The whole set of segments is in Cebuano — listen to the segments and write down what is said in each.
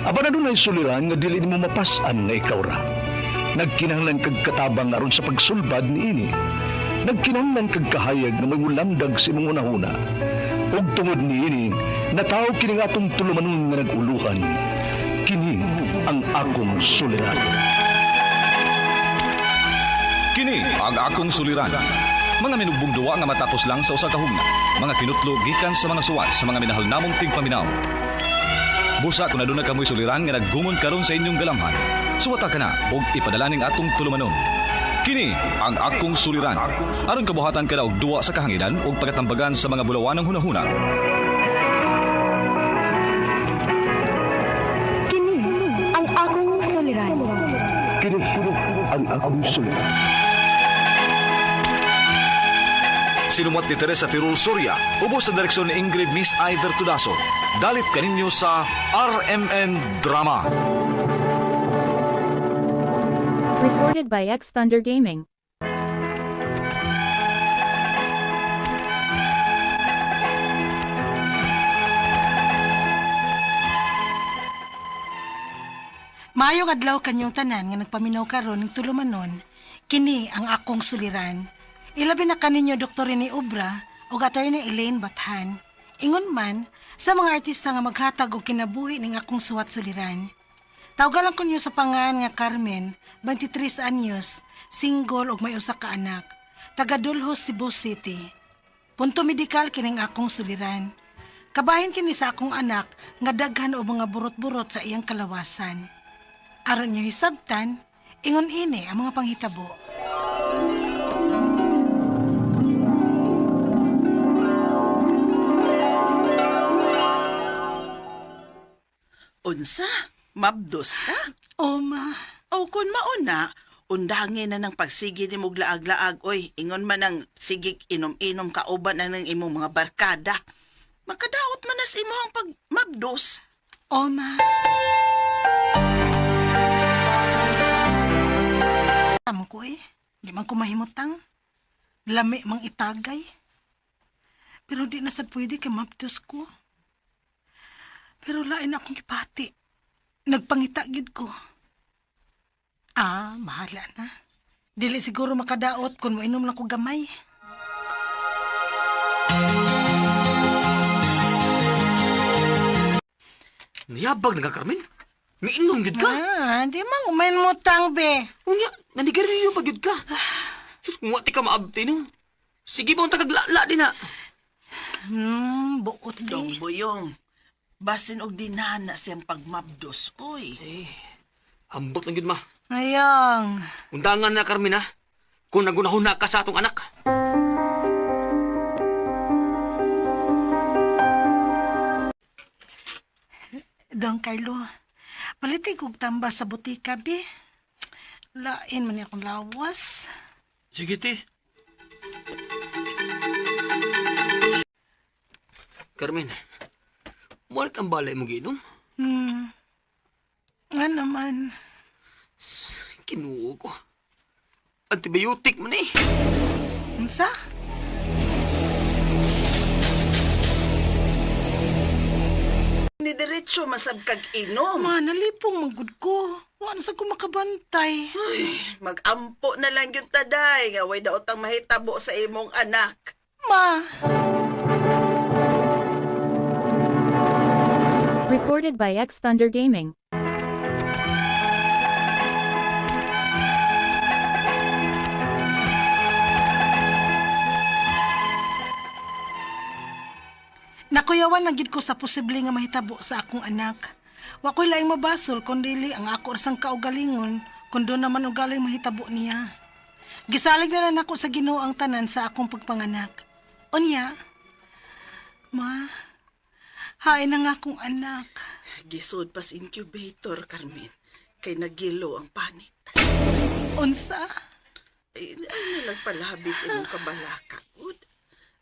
Apan adunay suliran nga dili nimo mapas-an nga ikaw ra. Nagkinahanglan kag katabang aron sa pagsulbad niini. Nagkinahanglan kag kahayag nga may mulamdag sa imong hunahuna. Ug tungod niini, natawo kining atong tulumanon nga nag-uluhan. Kini ang akong suliran. Kini ang akong suliran. Mga minugbong duwa nga matapos lang sa usa ka hugna. Mga kinutlo gikan sa mga suwat sa mga minahal namong tigpaminaw. Busa kung aduna kamoy suliran nga naggumon karon sa inyong galamhan. Suwata ka na og ipadala ning atong tulumanon. Kini ang akong suliran. Aron kabuhatan ka na og duwa sa kahanginan ug pagatambagan sa mga bulawanong hunahuna. Kini ang akong suliran. Kini ang akong suliran. Sinumat ni Teresa Tirul Soria, ubos sa direksyon ni Ingrid Miss Iver Tudaso. Dalit kaninyo sa RMN Drama. Recorded by X Thunder Gaming. Maayong adlaw kanyong tanan nga nagpaminaw karon ng tulumanon, kini ang akong suliran. Ilabi na kaninyo Dr. Rene Obra ug Attorney Elaine Bathan. Ingon man sa mga artista nga maghatag og kinabuhi ning akong suwat suliran. Tawgalan ko niyo sa pangan nga Carmen, 23 anyos, single ug may usa ka anak. Taga Dulhos, Cebu City. Punto medikal kining akong suliran. Kabahin kini sa akong anak nga daghan og mga burot-burot sa iyang kalawasan. Aron niyo hisabtan, ingon ini ang mga panghitabo. Unsa? Mabdos ka? O ma, O kung mauna, undangin na ng pagsige ni mong laag-laag, oy, ingon man ang sigig inom-inom kauban na ng imong mga barkada. Makadaot man nas imo ang pagmabdos. o ma. Tamo ko eh, di man ko mahimutang. Lami mang itagay. Pero di na sad pwede kay mabdos ko. Pero lain akong gipati. Nagpangita gid ko. Ah, bahala na. Dili siguro makadaot kung moinom lang ko gamay. Niyabag na ka, Carmen? Miinom gyud ka? Ah, di man umain mo tang be. Unya, nanigarilyo pa gyud ka. Sus, kung wa ti ka maabti no. Sige pa ang tagaglala din na. Buot di. Dong buyong, basin og dinana siyang pagmabdos, oy. Eh, ambot lang gyud ma. Ayang. Undangan na, Carmen ha. Kung nagunahuna ka sa atong anak. Don Carlo, palitig kog tamba sa butika, bi. Lain man akong lawas. Sige, ti. Carmen, mulit ang balay mo giinom? Hmm. Nga naman. Kinuo ko. Antibiotic man eh. Unsa? Ni diretso masab kag inom. Ma, nalipong manggod ko. Wa na sa ko makabantay. Magampo na lang yung taday, nga way daot ang mahitabo sa imong anak. Ma! Recorded by X Thunder Gaming. Nakuyawan na gid ko sa posible nga mahitabo sa akong anak. Wa ko'y laing mabasol kun dili ang ako sang kaugalingon kun doon naman ugaling mahitabo niya. Gisalig na lang nako sa Ginoo ang tanan sa akong pagpanganak. Unya, ma, hain na nga akong anak. Gisod pas incubator, Carmen. Kay nagilo ang panit. Unsa? Ay, ay nalang palabis imong kabalaka, ud.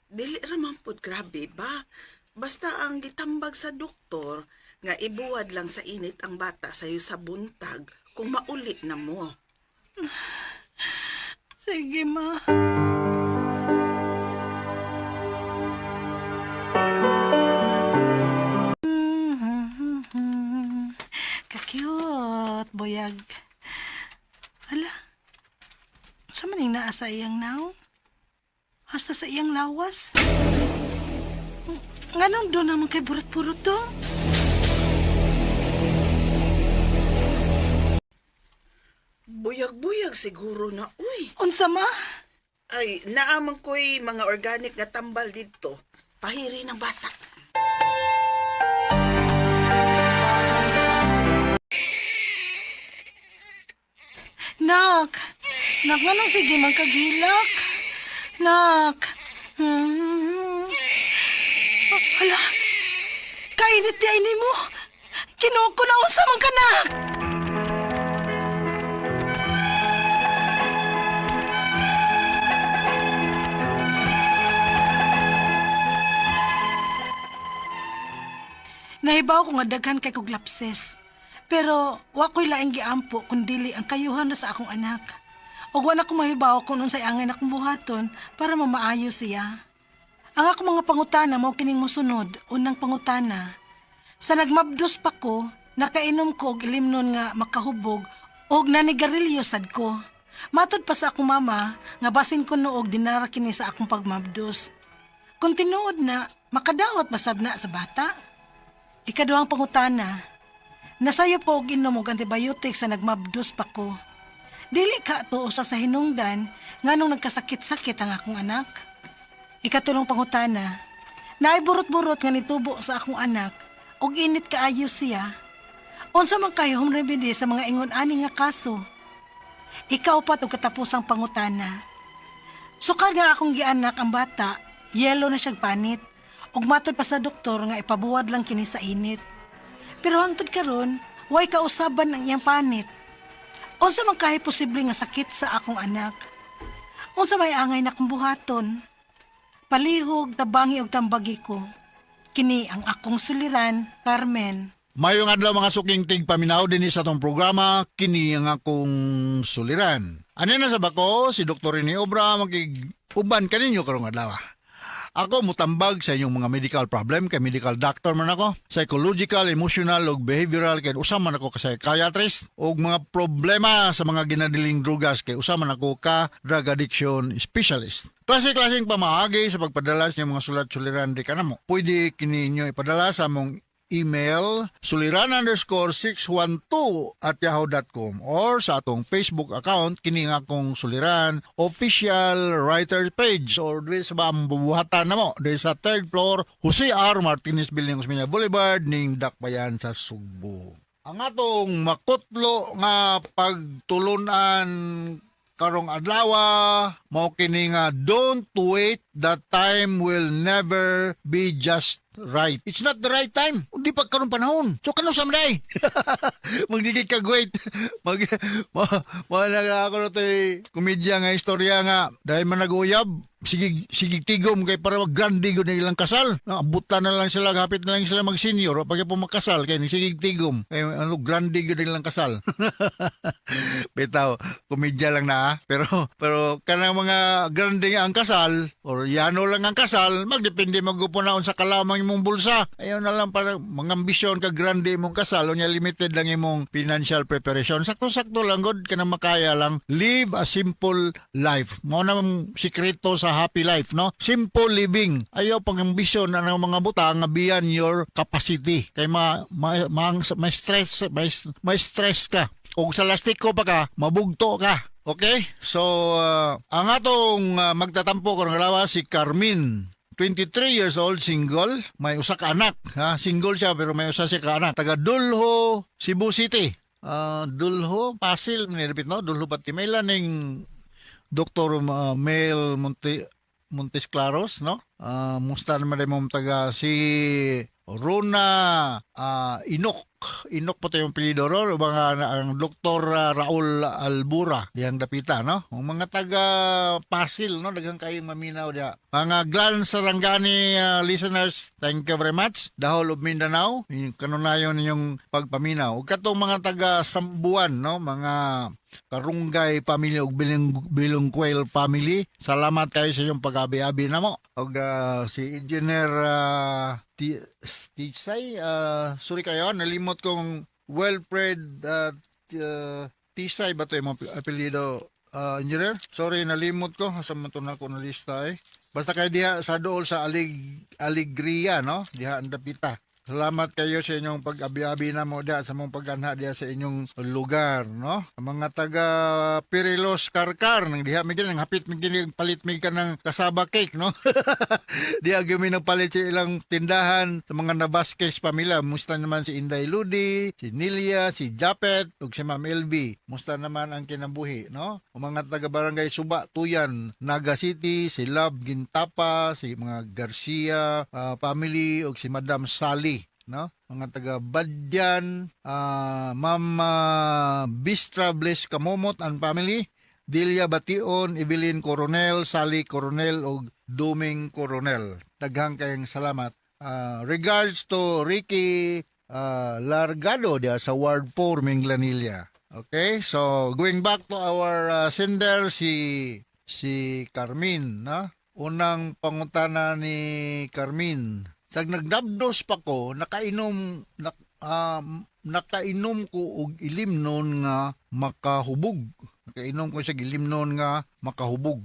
Dili ra man pud grabe ba? Basta ang gitambag sa doktor nga ibuwad lang sa init ang bata sayo sa buntag kung mauli na mo. Sige, ma. Cute, buyag. Hala, sa maning naa sa iyang naong? Hasta sa iyang lawas? Nganong doon naman kay burot-burot to? Buyag-buyag siguro na, uy. Unsa ma? Ay, naaman ko'y mga organic nga tambal dito. Pahiri ng bata. Nak! Nak, nganong sige man kagilak? Nak! Oh, hala! Kainit di ay nimo! Kinuha ko na unsa man ka, nak! Nahibaw ko nga daghan kay kog lapses. Pero wa ko'y laing giampo kun dili ang kayuhan na sa akong anak. Ug wa na ko mahibaw kung unsay angay akong buhaton para mamaayo siya. Ang akong mga pangutana mao kining mosunod, unang pangutana. Sa nagmabdos pa ko, nakainom ko og ilimnon nga makahubog og nanigarilyo sad ko. Matod pa sa akong mama nga basin ko noog dinara kini sa akong pagmabdos. Kung tinuod na, makadaot basab na sa bata. Ikaduhang pangutana, nasayo po og inom og antibiotic sa nagmabdos pa ko. Dili ka to usa sa hinungdan nganong nagkasakit-sakit ang akong anak. Ikatulong pangutana, naay burot-burot nga nitubo sa akong anak ug init kaayo siya. Unsa man kayo home remedy sa mga ingon ani nga kaso? Ikaupat og katapusang pangutana. Sukar nga akong gianak ang bata, yelo na siyang panit. Ug matod pa sa doktor nga ipabuwad lang kini sa init. Pero hangtod karon, way kausaban ang iyang panit. Unsa man kahay posible nga sakit sa akong anak? Unsa may angay na akong buhaton? Palihog, tabangi og tambagi ko. Kini ang akong suliran, Carmen. Mayong adlaw mga suking tigpaminaw dinhi sa atong programa kini ang akong suliran. Ani na sa bako si Dr. Rene Obra makig-uban kaninyo karong adlaw. Ako mutambag sa inyong mga medical problem kay medical doctor man ako, psychological, emotional ug behavioral kay usa man ako ka psychiatrist ug mga problema sa mga ginadiling drugas kay usa man ako ka drug addiction specialist. Klase-klaseng pamaagi sa pagpadala sa inyong mga sulat suliran di kanamo. Pwede kini inyo ipadala sa among email suliran_612@yahoo.com or sa atong Facebook account kini nga akong Suliran official writer page or diri sa buhatan namo diri sa third floor, Jose R. Martinez Building, Osmeña Boulevard, ning Dakbayan sa Sugbo. Ang atong makutlo nga pagtulunan karong adlaw mao kini nga don't wait, the time will never be just right. It's not the right time. Di pa karon panahon. So kano sa man magdigid kag wait. Mag ma, ma ako na to'y komedya nga istorya nga dahil man nag-uyab, sige sige tigom kay para grande gud ilang kasal. Abutan na lang sila, hapit na lang sila mag-senior pag po makasal kay sige tigom kay ano grande gud ilang kasal. Bitaw, komedya lang na ah. Pero pero kanang mga grande nga ang kasal or yano lang ang kasal, magdepende magupon na unsa kalamang imong bulsa. Ayaw na lang para mga ambisyon ka grande imong kasal unya limited lang imong financial preparation. Sakto-sakto lang gud kanang makaya lang. Live a simple life. Mao na ang sikreto sa happy life, no? Simple living. Ayaw pang ambisyon na ng mga butang nga beyond your capacity. Kay ma, ma, ma, ma stress may, may stress ka. Kung sa lastiko pa ka, mabugto ka. Okay? So, ang atong magtatampo karong adlaw si Carmen. 23 years old, single, may usa ka anak, ha? Single siya pero may usa siya ka anak. Taga Dulho, Cebu City. Dulho, Pasil, nilapit no? Dulho pati may ning Dr. Mel Montes Claros, no? Musta naman rin mong taga si Rona Inok. Inok po ito yung apelyido ro. Mga, ang Dr. Raul Albura diyang dapita, no? Ang mga taga Pasil, no? Daghang kayong maminaw diya. Mga Glan Sarangani listeners, thank you very much. The whole of Mindanao, yung kanunayon ninyong pagpaminaw. Ug katong mga taga Sambuan, no? Mga Karunggay family ug Bilungquel family. Salamat kayo sa inyong pag-abi-abi namo. Ug si Engineer Tisay, sorry kayo, nalimot kong Wilfred Tisay ba to imong apelyido, engineer? Sorry, nalimot ko. Asa man to na ako na lista eh. Basta kay diha sa dool sa Alegria, no? Diha ang dapita. Salamat kayo sa inyong pag-abi-abi na mo diha sa mong pag-anha diha sa inyong lugar, no? Ang mga taga Pirilos Karkar nang diha mi nang hapit mi gini palit mi ka ng kasaba cake, no? Diha gyud mi nagpalit sa ilang tindahan sa mga Navasquez pamilya. Musta naman si Inday Ludi, si Nilia, si Japet ug si Ma'am LB. Musta naman ang kinabuhi, no? Ang mga taga Barangay Suba, Tuyan, Naga City, si Love Gintapa, si mga Garcia family ug si Madam Sally, no? Mga taga Badyan, Ma'am Bistra Bliss Kamomot and family, Delia Bation, Evelyn Coronel, Sally Coronel ug Duming Coronel. Daghang kayong salamat. Regards to Ricky Largado diya sa Ward 4, Minglanilla. Okay, so going back to our sender si si Carmin, no? Unang pangutana ni Carmin. Sag nagnabdos pa ko, nakainom ko og ilimnon nga makahubog. Nakainom ko sa ilimnon nga makahubog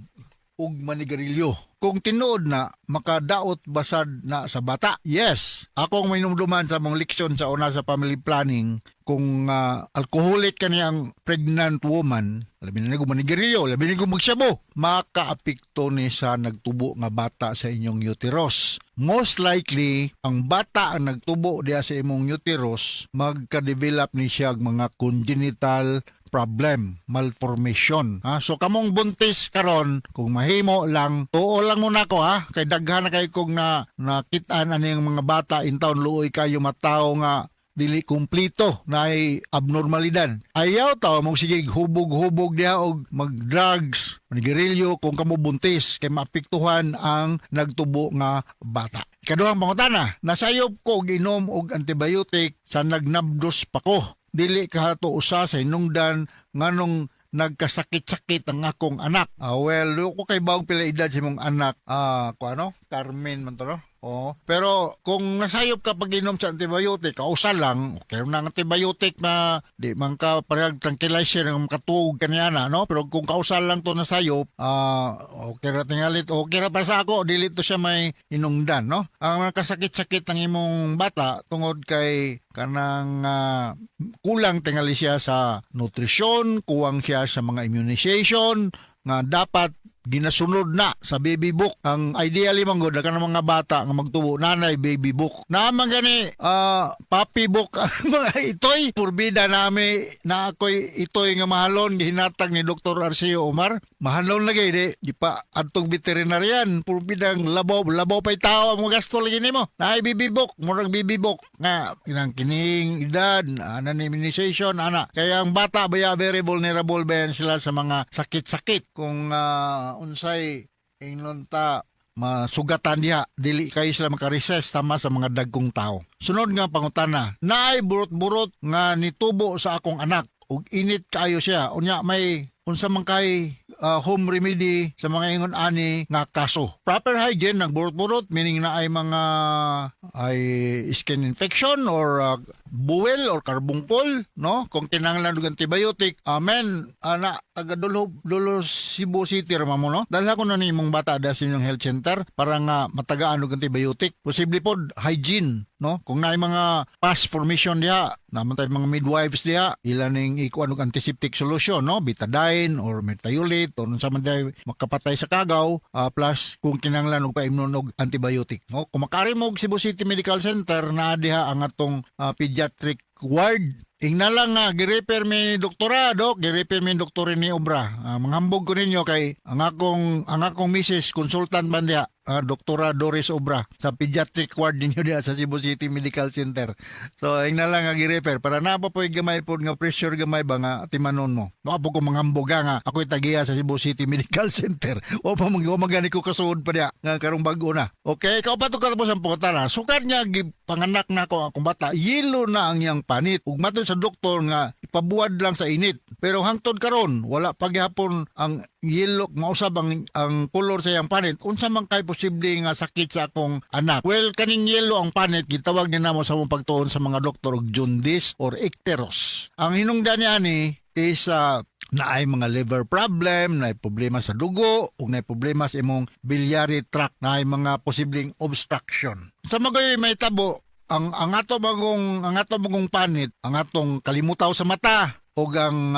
ug manigarilyo. Kung tinuod na, makadaot basad na sa bata. Yes, akong mainumduman sa mong leksyon sa una sa family planning, kung alcoholic kani ang pregnant woman, labi na kung manigarilyo, labi na kung magsabo, makaapekto ni sa nagtubo nga bata sa inyong uterus. Most likely, ang bata ang nagtubo diya sa imong uterus, magka-develop ni siya og mga congenital problem, malformation. Ha? So kamong buntis karon, kung mahimo lang, tuo lang muna ko ha, kay daghan na kay kong na nakitaan ani ang mga bata in town, luoy kayo matawo nga dili kumplito na ay abnormalidad. Ayaw tao mo sige hubog-hubog diha og mag-drugs, manigarilyo kung kamo buntis kay maapektuhan ang nagtubo nga bata. Ikaduhang pangutana, nasayop ko og inom og antibiotic sa nagnabdos pa ko. Dili kahato usa sa hinungdan nganong nagkasakit-sakit ang akong anak. Well, ko kay bawang pila edad sa imong anak, ko ano? Carmen man to, no? Oo. Pero kung nasayop ka pag inom sa antibiotic, kausa lang, okay na ang antibiotic na di man ka parehag tranquilizer nga makatuog kaniya na, no? Pero kung kausa lang to nasayop, okay ra tingalit, okay ra pa sa ako, dili to siya may hinungdan, no? Ang mga kasakit-sakit ng imong bata tungod kay kanang kulang tingali siya sa nutrisyon, kuwang siya sa mga immunization nga dapat ginasunod na sa baby book. Ang ideally man gud kanang mga bata nga magtubo nanay baby book. Naa man gani puppy book ang mga itoy. Purbida nami na ako'y itoy nga mahalon gihinatag ni Dr. Arceo Omar. Mahalon lagi di di pa adtong veterinarian. Purbidang labaw labaw pay tao ang mga gasto lagi nimo. Naay baby book, murag baby book nga kinang kining edad ana ni immunization ana. Kaya ang bata baya very vulnerable ba yan sila sa mga sakit-sakit kung unsay ingnon ta masugatan diha, dili kayo sila makaresist sama sa mga dagkong tao. Sunod nga pangutana, naay burot-burot nga nitubo sa akong anak ug init kaayo siya. Unya may unsa man kay home remedy sa mga ingon ani nga kaso? Proper hygiene ng burot-burot, meaning na ay mga ay skin infection or buwel or carbuncle, no? Kung tinanglan og antibiotic, amen, ana taga Dulo, Dulo Cebu City ra mo, no? Dalha ko na ni imong bata da sa inyong health center para nga matagaan og antibiotic. Posible pod hygiene, no? Kung naay mga pus formation diha, naman tayo mga midwives diha, ilan ning ikuan og antiseptic solution, no? Betadine or merthiolate or unsa man diay makapatay sa kagaw, plus kung kinahanglan og paimnon og antibiotic, no? Kung makaari mo og Cebu City Medical Center, naa diha ang atong pediatric ward. Ingna lang nga gi-refer mi ni doktora, dok, gi-refer mi ni doktor ni Obra. Manghambog ko ninyo kay ang akong misis consultant man diha, Doktora Doris Obra sa pediatric ward ninyo diha sa Cebu City Medical Center. So ingna lang nga gi-refer para naa pa po'y gamay pod nga pressure gamay ba nga timanon mo. Wa po ko manghambog ha, nga ako'y tagiya sa Cebu City Medical Center. Wa pa man wa gani ko kasuod pa diha nga karong bag-o na. Okay, ikaw pa to katapos ang pangutana. Sukad nga gipanganak na ako akong bata, yelo na ang iyang panit. Ug matod sa doktor nga Ipabuwad lang sa init. Pero hangtod karon wala pa gihapon ang yellow, mausab ang kolor sa iyang panit. Unsa man kay posible nga sakit sa akong anak? Well, kaning yellow ang panit, gitawag ni namo sa among pagtuon sa mga doktor og jaundice or icterus. Ang hinungdan niya ani is naay mga liver problem, naay problema sa dugo, ug naay problema sa imong biliary tract, naay mga posibleng obstruction. Sa mga may tabo, ang ato magong panit, ang atong kalimutaw sa mata ug ang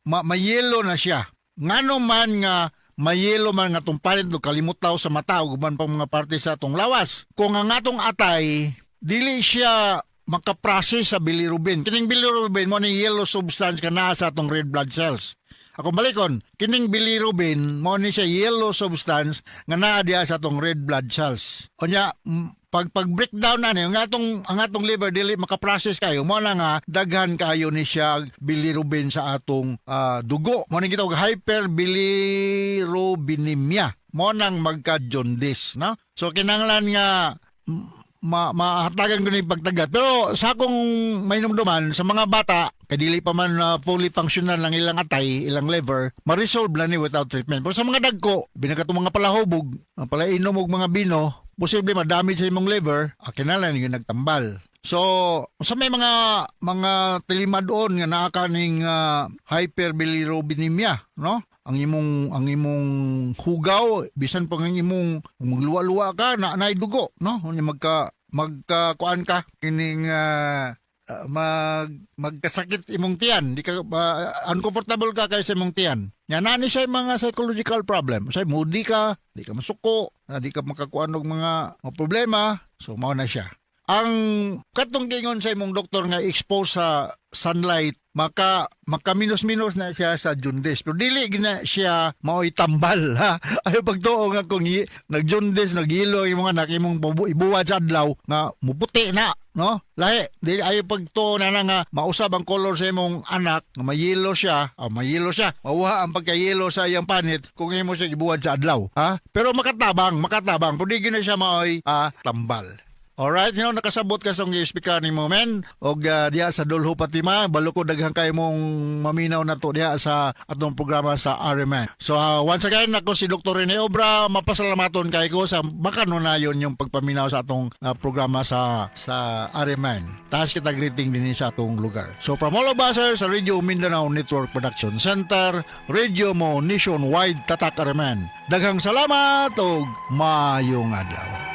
mayelo na siya. Ngano man nga mayelo man nga atong panit ug kalimutaw sa mata ug uban pang mga parte sa atong lawas? Kung ang atong atay dili siya makaprocess sa bilirubin. Kining bilirubin mo ni yellow substance ka naa sa atong red blood cells. Ako balikon, kining bilirubin mo ni siya yellow substance nga naa diha sa atong red blood cells. Unya pag breakdown na ni ang atong liver dili makaprocess kayo, mo na nga daghan kayo ni siya bilirubin sa atong dugo. Mo ni gitawag hyperbilirubinemia. Mo nang magka-jaundice, no? So kinahanglan nga mahatagan ko ni pagtagat. Pero sa akong mainumduman, sa mga bata, kay dili pa man fully functional ang ilang atay, ilang liver, ma-resolve lang ni without treatment. Pero sa mga dagko, binaka mga palahubog, ang palainom og mga bino, posible ma-damage sa imong liver, kinahanglan yung nagtambal. So, sa may mga tilimadon nga naa kaning hyperbilirubinemia, no? Ang imong hugaw, bisan pa ang imong magluwa-luwa ka na naay dugo, no? Unya magka magka kuan ka kining magkasakit imong tiyan, di ka uncomfortable ka kay sa imong tiyan. Nya naa ni siya mga psychological problem. Say moody ka, di ka masuko, di ka makakuan og mga problema. So mao na siya. Ang katong gingon sa imong doktor nga expose sa sunlight, maka minus-minus na siya sa jaundice, pero dili gina siya maoy tambal, ha. Ayo pagtuo nga kung nag-jaundice, nagyelo imong anak, imong ibuwad sa adlaw nga muputi na, no? Lahi dili. Ayo pagtuo na nga mausab ang color sa imong anak, nga mayelo siya, mayelo siya, mawha ang pagkayelo sa iyang panit kung imo siya ibuwad sa adlaw, ha. Pero makatabang, makatabang, pero di gina siya maoy tambal. Alright, nakasabot ka sa akong speaker ni mo, men. Og diha sa Dolho Fatima, balo ko daghan kay mong maminaw na to diha sa atong programa sa RMN. So once again, ako si Dr. Rene Obra, mapasalamaton kay ko sa makanunayon yung pagpaminaw sa atong programa sa RMN. Taas kita greeting din sa atong lugar. So from all of us here sa Radio Mindanao Network Production Center, Radio Mo Nationwide, Tatak RMN. Daghang salamat ug maayong adlaw.